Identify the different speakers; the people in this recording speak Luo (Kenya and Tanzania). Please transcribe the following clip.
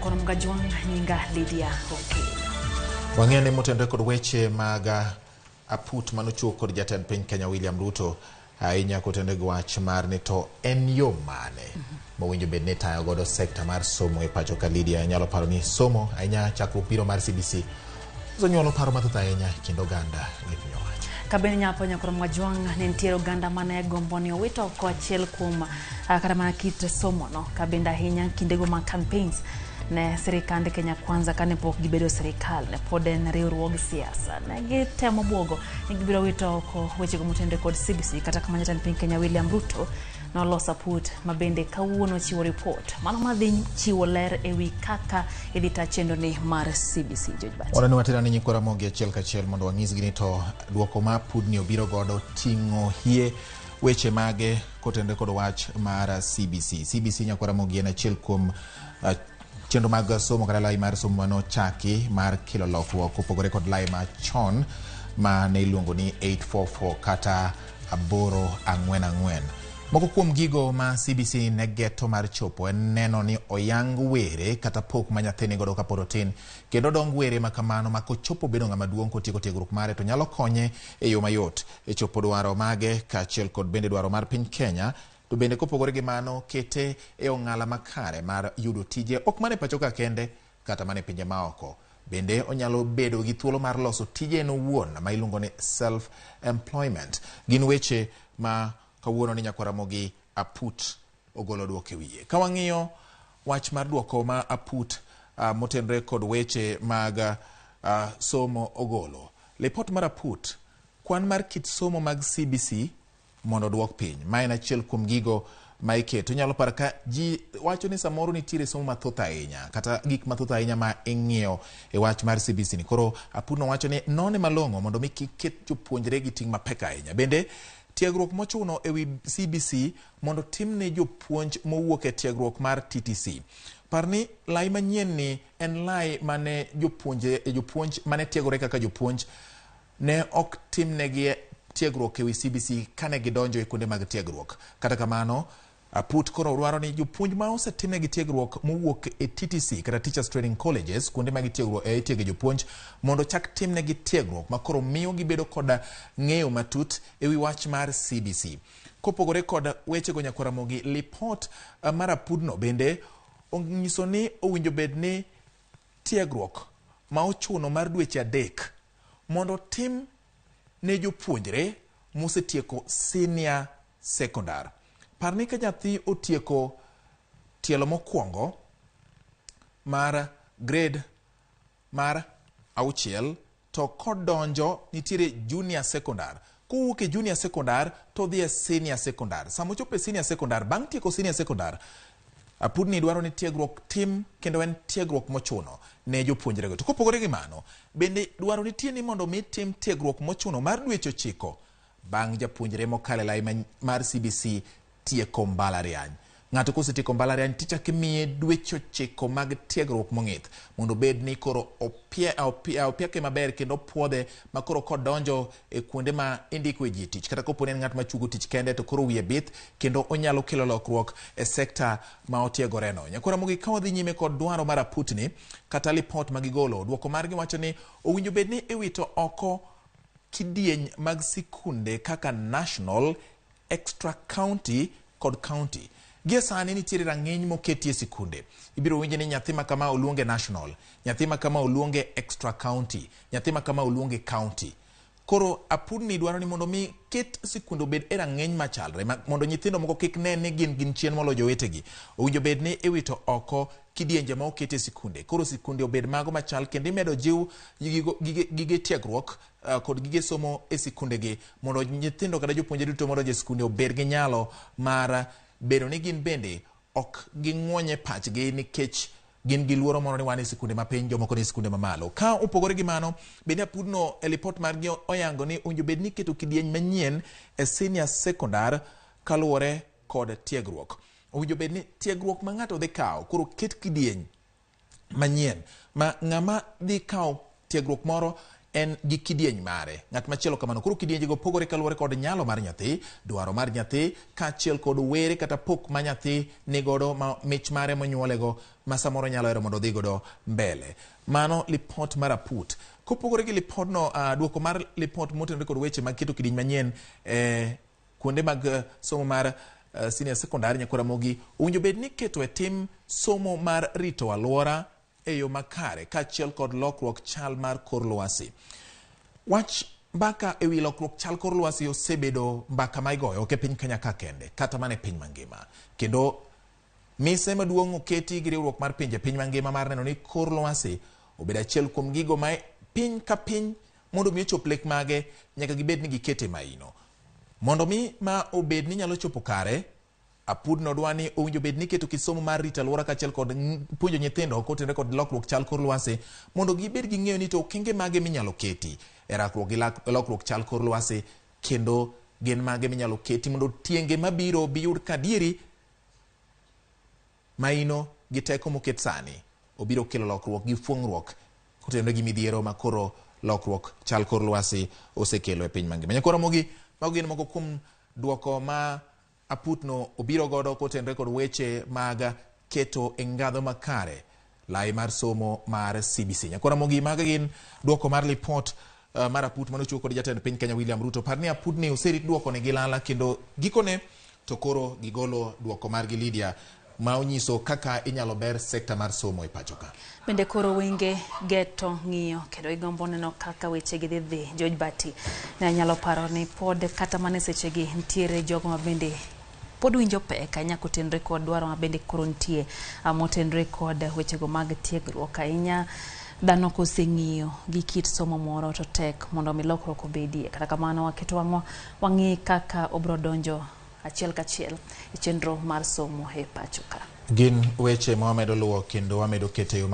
Speaker 1: Nyakorom Gajwang', nyinga Lydia Okello.
Speaker 2: Wang'eyo ni motenore kod weche mag aput manochiw kod jatend piny Kenya William Ruto ahinya kotenore gi wach mar ni to en yo mane mowinjo bed ni itayo godo sekta mar somo e pacho ka. Lydia, inyalo paro ni somo ahinya chakruok biro mar CBC osenyuolo paro mathoth ahinya e kind oganda gi piny owacho.
Speaker 1: Kabende nyapo Nyakorom Gajwang' ne nitiere oganda mane gombo ni owit oko achiel kuom kata mana kit somo no kabende ahinya kindego mag campaigns ne sirikand Kenya Kwanza kane pok gibedo sirikal ne pod en riwruog siasa ne gitemo buogo ni gibiro wito oko wechego motenore kod CBC. Kata kamano, jatend piny Kenya William Ruto noloso aput ma bende kawuono chiwo ripot mano madhi chiwo ler ewi kaka idhi ta chenro ni mar CBC. George Bat.
Speaker 2: Wadwa ni watera ne nyikwa Ramogi achiel kachiel mondo wanyisgi ni to duoko ma apudni obiro godo ting'o hie weche mage kotenore kod wach mar CBC. CBC, nyakwa Ramogi, en achiel kuom chenro mag somo kata lai mar somo manochaki mar kelo lokruok kopogore kod lai machon ma ne iluongo ni 844 kata 844. Moko kuom gigo ma CBC ne geto mar chopo en neno ni oyang were kata pok ma nyathi nigodo kapod otin, kendo odong were ma kamano ma kochopo bedo ng'ama duong' kotieko tiegruok mare to nyalo konye e yo mayot e chopo dwaro mage kaachiel kod bende dwaro mar piny Kenya, to bende kopogore gi mano kete e ong'ala makare mar yudo tije ok mana e pacho ka kende kata mana e pinje maoko. Bende onyalo bedo gi thuolo mar loso tije en owuon ma iluongo ni self employment. Gin weche ma kawuono ni nyakwa Ramogi aput ogolo duoko e wiye. Ka wang'iyo wach mar duoko ma aput motenore kod weche mag somo ogolo. Lipot mar aput, kwan mar kit somo mag CBC mondo oduok piny. Ma en achiel kuom gigo ma iketo. Inyalo paro ka ji wacho ni samoro nitiere somo mathoth ahinya kata gik mathoth ahinya ma ing'iyo e wach mar CBC ni. Koro apudno wacho ni none malong'o mondo mi kik ket jopuonjre gi ting' mapek ahinya. Bende tiegruok mochuno e wi CBC mondo timne jopuonj mowuok e tiegruok mar TTC. Par ni lai manyien ni en lai mane jopuonje jopuonj mane tiegore kaka jopuonj ne ok timnegi tiegruok e wi CBC kane gidonjo e kuonde mag tiegruok. Kata kamano, aput koro dwaro ni jopuonj ma osetimnegi tiegruok mowuok e TTC kata Teachers Training Colleges, kuonde ma gitiegruok e itiege jopuonj, mondo chak timnegi tiegruok ma koro miyo gibedo kod ng'eyo matut e wi wach mar CBC. Kopogore kod wechego, nyakwar Ramogi, lipot mar apudno bende onyiso ni owinjo bed ni tiegruok ma ochuno mar dweche 3 mondo otim ne jopuonjre mosetieko senior secondary. Par ni ka nyathi otieko tielo mokwongo mar grade mar 6 to kodonjo nitiere junior secondary. Kowuok e junior secondary to odhi e senior secondary. Sama ochopo e senior secondary, bang' tieko senior secondary, apudni dwaro ni tiegruok tim kendo en tiegruok mochuno ne jopuonjrego. To kopogore gi mano, bende dwaro nitie ni mondo mi tim tiegruok mochuno mar dweche 9 bang' japuonjre mokalo e lai mar CBC tieko mbalariany. Ng'ato kosetieko mbalariany tichako imiye dweche 9 mag tiegruok mong'ith mondo obed ni koro opiake maber kendo opuodhe ma koro kodonjo e kuonde ma indiko e ji tich, kata kopo ni en ng'at machugo tich kende to koro wiye bith kendo onyalo kelo lokruok e sekta ma otiegoreno. Nyakwar Ramogi, ka wadhi nyime kod dwaro mar aputni kata lipot ma gigolo, duoko margi wacho ni owinjo bed ni iwito oko kidieny mag sikunde kaka national, extra county kod county. Gie sani nitiere rang'iny moketie sikunde. Ibiro winjo ni nyathi ma kama oluonge national, nyathi ma kama oluonge extra county, nyathi ma kama oluonge county. Koro apudni dwaro ni mondo mi ket sikunde obed e rang'iny machalre mondo nyithindo moko kik ne ni gin chien moloyo jowetegi. Owinjo bed ni iwito oko kidienje ma oket e sikunde. Koro sikunde obed mago machal kendo imedo jiw gige tiegruok kod gige somo e sikundegi mondo nyithindo kata jopuonjre duto modonjo e sikunde obed gi nyalo mar bedo ni gin bende ok ging'wonye pachgi nikech gin gi luoro moro ni wan e sikunde mapiny, jomoko ni e sikunde mamalo. Ka opogore gi mano, bende apudno e lipot margi oyango ni owinjo bed ni iketo kidieny manyien e senior secondary kaluwore kod tiegruok. Owinjo bed ni tiegruok ma ng'ato dhi kawo koro ket kidieny manyien ma ng'ama dhi kawo tiegruok moro en gi kidieny mare, ng'at machielo kamano. Koro kidienjego pogore kaluwore kod nyalo mar nyathi, dwaro mar nyathi, kaachiel kod were kata pok ma nyathi nigodo, ma mich mare monyuolego ma samoro nyalo hero mondo odhi godo mbele. Mano lipot mar aput. Kopogore gi lipodno, duoko mar lipot motenore kod weche mag keto kidieny manyien kuonde mag somo mar senior secondary, Nyakwar Ramogi, owinjo bed ni keto e tim somo mar rito alwora e yo makare kaachiel kod lokruok chal mar kor lwasi. Wach mbaka ewi lokruok chal kor lwasi osebedo mbaka ma igoyo ok e piny Kenya ka kende, kata mana e piny mangima. Kendo mise maduong' oketi gi riwruok mar pinje piny mangima mar neno ni kor lwasi obedo achiel kuom gigo ma piny ka piny mondo mi ochop lek mage nyaka gibed ni gikete maino. Mondo mi ma obed ni nyalo chopo kare, apudno dwa ni owinjo bed ni keto kit somo mar rito alwora kaachiel kod puonjo nyithindo kotenore kod lokruok chal kor lwasi mondo gibed gi ng'eyo ni to okenge mage minyalo keti e rakruok gi lokruok chal kor lwasi, kendo gin mage minyalo keti mondo tienge mabiro biyud ka adieri maino gi teko moket sani obiro kelo lokruok gi fuong'ruok kotenore gi midhiero ma koro lokruok chal kor lwasi osekelo e piny mangima. Nyakwar Ramogi, mago gin moko kuom duoko ma aputno obiro godo kotenore kod weche mag keto e ngadho makare lai mar somo mar CBC. Nyakwar Ramogi, mago gin duoko mar lipot mar aput manochiw kod jatend piny Kenya William Ruto. Par ni aputni oserit duoko ne gi lala, kendo gikone to koro gigolo duoko margi, Lydia, ma onyiso kaka inyalo ber sekta mar somo e pacho ka.
Speaker 1: Bende koro wenge geto ng'iyo kendo igombo neno kaka weche gi dhi dhi. George Bati ne nyalo paro ni pod kata mana e sechegi nitiere jogo ma bende pod winjo pek ahinya kotenore kod dwaro ma bende koro nitie motenore kod wechego mag tiegruok ahinya. Dhano koseng'iyo gi kit somo moro to tek mondo mi lokruok obedie. Kata kamano waketo wang'wa wang'i kaka obro donjo achiel kachiel e chenro mar somo e pacho ka.
Speaker 2: Gin weche ma wamedo luwo kendo wamedo keto e yo.